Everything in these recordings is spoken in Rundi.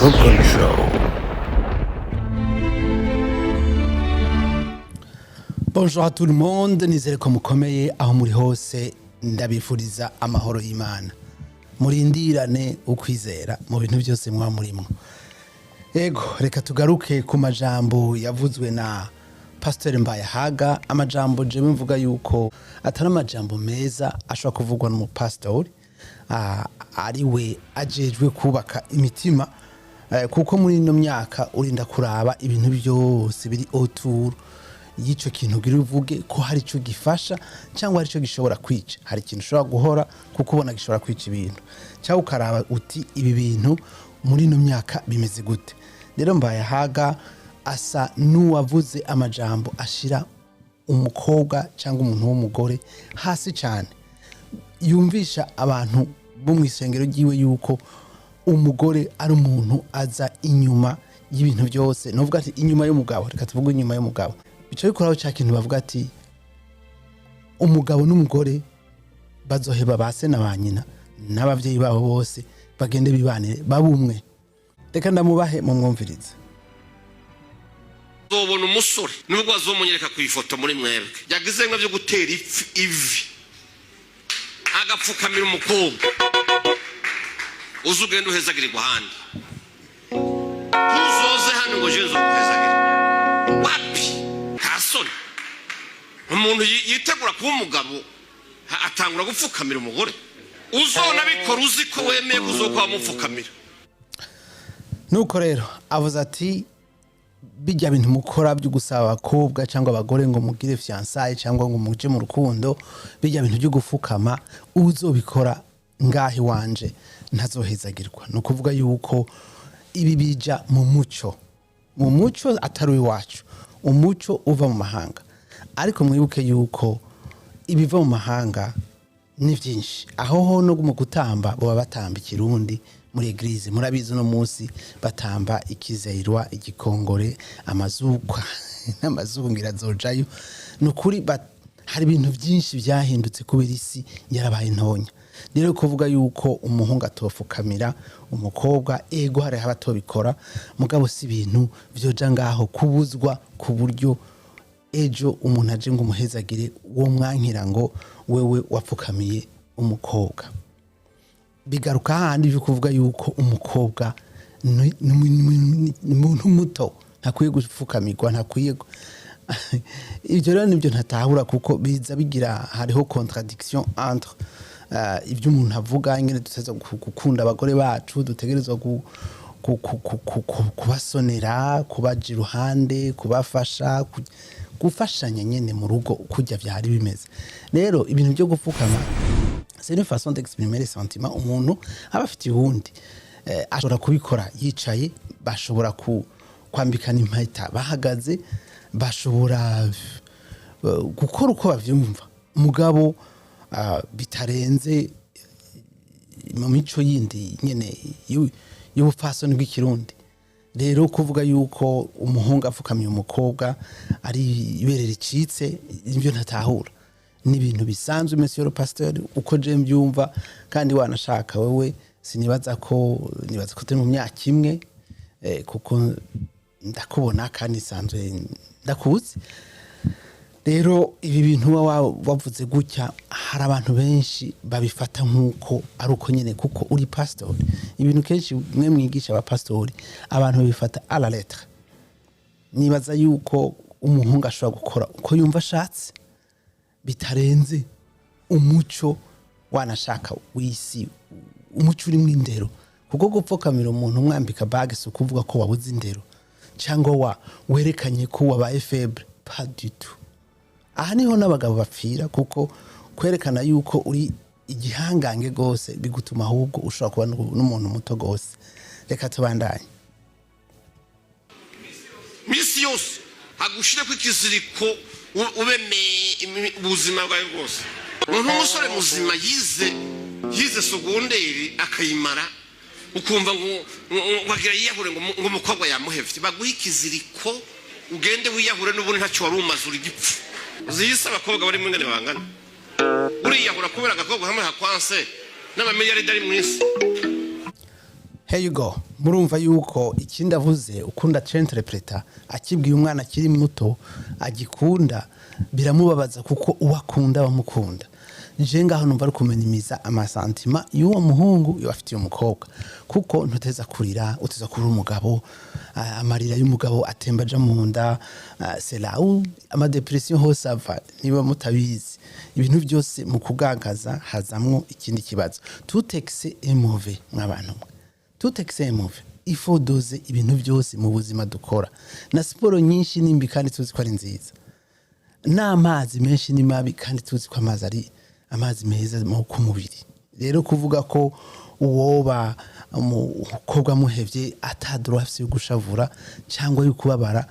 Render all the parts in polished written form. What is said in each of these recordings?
Popcorn Show. Bonjour à tout le monde, nizere ko mukomeye aho muri hose. Ndabifuriza amahoro y'Imana. Murindirane ukwizera mu bintu byose muba murimo. Ego, reka tugaruke ku majambo yavuzwe na Pasteur Mbayahaga, amajambo jewe mvuga yuko atari amajambo meza ashobora kuvugwa n'umupasitori ari we ajejwe kubaka imitima, kuko muri ino myaka urinda kuraba ibintu byose biri autour y'icyo kintu ugira uvuge ko hari icyo gifasha cyangwa hari icyo gishobora kwica. Hari ikintu ushobora guhora kuko ubona gishobora kwica ibintu, cyangwa ukaraba uti ibi bintu muri ino myaka bimeze gute. Rero Mbayahaga asa n'uwavuze amajambo ashira umukobwa cyangwa umuntu w'umugore hasi cyane, yumvisha abantu bo mu isengero ryiwe yuko umugore ari umuntu aza inyuma y'ibintu byose, nuvuga ati inyuma y'umugabo. Reka tuvuge inyuma y'umugabo, bica bikoraho cya kintu bavuga ati umugabo n'umugore bazoheba ba se na ba nyina n'ababyeyi babo bose, bagende bibanire babumwe. Reka ndamubahe mumwumvirize. Uzobona umusore, nubwo bazomunyereka ku ifoto, muri mwebwe yagize nka byo gutera ivi agapfukamira umukobwa, uze ugende uhezagirirwa ahandi. Ntuzoze hano ngo jewe nzoguhezagira. Wapi, nta soni? Umuntu yitegura kuba umugabo atangura gupfukamira umugore. Uzonabikora uzi ko wemeye kuzokuba mupfukamira. Nuko rero avuze ati bijya bintu mukora byo gusaba abakobwa cyangwa abagore ngo mugire fiançailles cyangwa ngo muje mu rukundo, bijya bintu byo gufukama, uzobikora ngaho iwanje ntazohezagirwa. Ni ukuvuga yuko ibi bija mu muco, mu muco atari iwacu, umuco uva mu mahanga. Ariko mwibuke yuko ibiva mu mahanga ni byinshi. Aho ho no mu gutamba baba batamba ikirundi muri église. Murabizi, uno munsi batamba ikizeyirwa, igikongore, amazukwa n'amazungira azojayo. Ni ukuri hari ibintu byinshi byahindutse kubera isi yarabaye ntonya. Rero kuvuga yuko umuhungu atofukamira umukobwa, ego, hariho abatobikora, mugabo si ibintu vyoja ngaho kubuzwa ku buryo ejo umuntu aje ngo umuhezagire uwo mwankira ngo wewe wapfukamiye umukobwa. Bigaruka hahandi byo kuvuga yuko umukobwa ni umuntu muto, ntakwiye gupfukamirwa, ntakwiye ibyo. Rero nibyo ntatahura, kuko biza bigira hariho contradiction entre ibyo umuntu avuga, ingene dutegerezwa gukunda abagore bacu, dutegerezwa kubasonera, kubaja iruhande, kubafasha, gufashanya nyene mu rugo kujya vyari bimeze. Rero ibintu byo gupfukama, c'est une façon d'exprimer les sentiments umuntu aba afitiye uwundi. Ashobora kubikora yicaye, bashobora kwambikana impeta bahagaze, bashobora gukora uko bavyumva, mugabo bitarenze mu mico yindi nyene y'ubupfasoni bw'ikirundi. Rero kuvuga yuko umuhungu apfukamiye umukobwa ari ibere ricitse, ibyo ntatahura. Ni ibintu bisanzwe, monsieur le pasteur, uko je mbyumva. Kandi wanashaka wewe sinibaza ko, nibaza ko turi mu myaka imwe, kuko ndakubona kandi nsanzwe ndakuzi. Rero ibi bintu uba wavuze gutya, hari abantu benshi babifata nk'uko ari uko nyine, kuko uri pastori. Ibintu kenshi mwe mwigisha abapasitori, abantu babifata à la lettre. Nibaza yuko umuhungu ashobora gukora uko yumva ashatse bitarenze umuco wanashaka w'isi, umuco urimo indero, kuko gupfukamira umuntu umwambika bague si ukuvuga ko wabuze indero cyangwa wa werekanye ko wabaye faible, pas du tout. Aha niho n'abagabo bapfira, kuko kwerekana yuko uri igihangange rwose bigutuma ahubwo ushobora kuba n'umuntu muto rwose. Reka tubandanye. Misi yose agushire ko ikiziriko, ube ubuzima bwawe bwose. Umuntu w'umusore muzima yize secondaire akayimara, ukumva ngo agira yiyahure, ngo umukobwa yamuhevye. Baguhe ikiziriko ugende wiyahure, n'ubundi ntacyo wari umaze, uri gipfu. Uzi yise abakobwa bari mu ngene bangana, uriyahura kubera agakobwa hamwe hakwanse n'amamiliyaridi ari mu isi. Here you go. Murumva yuko ikindi avuze ukunda c'interpreta, akibwiye umwana akiri muto agikunda, biramubabaza, kuko uwo akunda bamukunda. Je ngaho numva ari kuminimiza ama sentiments y'uwo muhungu iyo afitiye umukobwa, kuko ntuteza kurira, uteza kurira umugabo. Amarira y'umugabo atemba aja mu nda. C'est là où ama dépressions hose ava. Niba mutabizi, ibintu byose mu kugangaza hazamwo ikindi kibazo. Tout excès est mauvais, mw'abantu mwe, tout excès est mauvais. Il faut doser ibintu byose mu buzima dukora. Na siporo nyinshi nimbi kandi tuzi ko ari nziza, n'amazi menshi ni mabi kandi tuzi ko amazi ari amazi meza ku mubiri. Rero kuvuga ko uwoba umukobwa amuhevye ata droit afise yo gushavura cyangwa yo kubabara,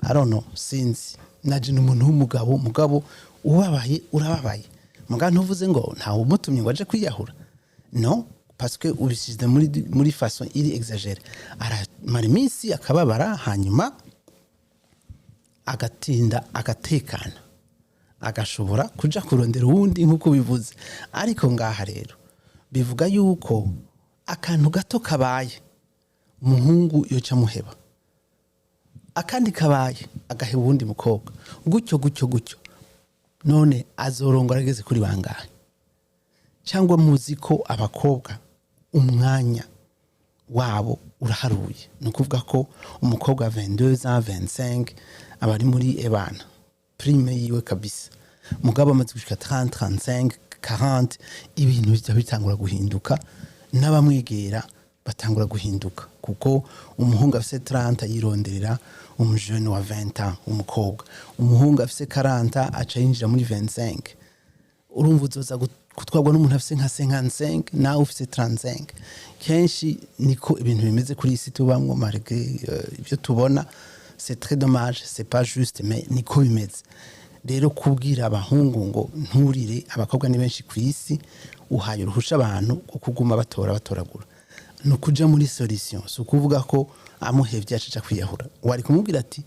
I don't know, sinzi. Naje ni umuntu w'umugabo. Mugabo ubabaye urababaye, mugabo ntuvuze ngo ntawe umutumye ngo aje kwiyahura. Non, parce que ubishyize muri façon iri exagérée. Aramara iminsi akababara, hanyuma agatinda agatekana, agashobora kuja kurondera uwundi nk'uko bivuze. Ariko ngaha rero bivuga yuko akantu gato kabaye, umuhungu yoca amuheba, akandi kabaye agaheba uwundi mukobwa, gutyo gutyo gutyo. None azorongora ageze kuri bangahe? Cyangwa muzi ko abakobwa umwanya wabo uraharuye? Ni ukuvuga ko umukobwa wa 22 ans, 25 aba ari muri ebana prime yiwe kabisa. Mugabo amaze gushika 30, 35, 40, ibintu bijya bitangura guhinduka, n'abamwegera batangura guhinduka, kuko umuhungu afise 30 yironderera umujene wa 20 ans umukobwa, umuhungu afise 40 aca yinjira muri 25. Urumva uzoza gutwarwa n'umuntu afise nka 55 nawe ufise 35. Kenshi niko ibintu bimeze kuri iyi si tubamwo, malgré ibyo tubona. C'est très dommage, c'est pas juste, mais niko bimeze. Rero kubwira abahungu ngo nturire, abakobwa ni benshi ku isi, uhaye uruhusha abantu rwo kuguma batora batoragura. Ni ukuja muri solution. Si ukuvuga ko amuhevye acaca kwiyahura. Wari kumubwira ati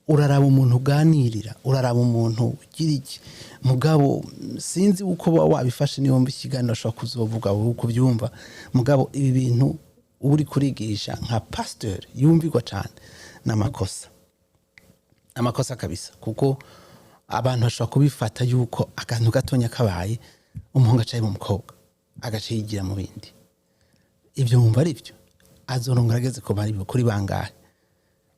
uraraba umuntu uganirira, uraraba umuntu ugira iki. Mugabo sinzi uko uba wabifashe. Niba wumva ikiganiro, ashobora kuzovuga uko ubyumva. Mugabo ibi bintu uri kurigisha nka pasteur yumvirwa cyane, ni amakosa, amakosa kabisa, kuko abantu bashobora kubifata yuko akantu gatonya kabaye, umuhungu acaye mu mukobwa, agaca yigira mu bindi. Ibyo wumva ari byo? Azorongora ageze ku bari kuri bangahe?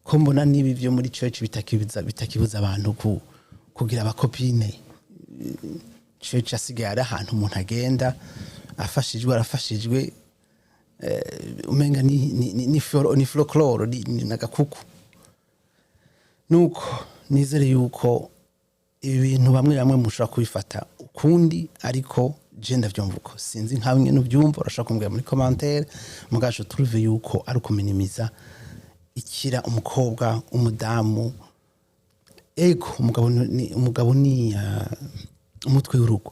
Ko mbona niba ibyo muri church bitakibuza abantu kugira aba copines. Church asigaye ari ahantu umuntu agenda afashijwe, arafashijwe, umenga ni folklore, ni nagakuku. Nuko nizere yuko ibi bintu bamwe bamwe mushobora kubifata ukundi, ariko je ndavyumva uko. Sinzi nkawe nyene ubyumva, urashobora kumbwira muri commentaire. Mugasho trouve yuko ari ukuminimiza ikira umukobwa, umudamu. Ego, umugabo ni umutwe w'urugo,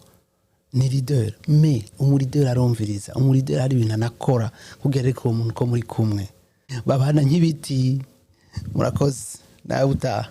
ni leader, mais umu leader arumviriza. Umu leader hari ibintu anakora kugira ariko uwo muntu ko muri kumwe babana nk'ibiti. Murakoze, nawe utaha.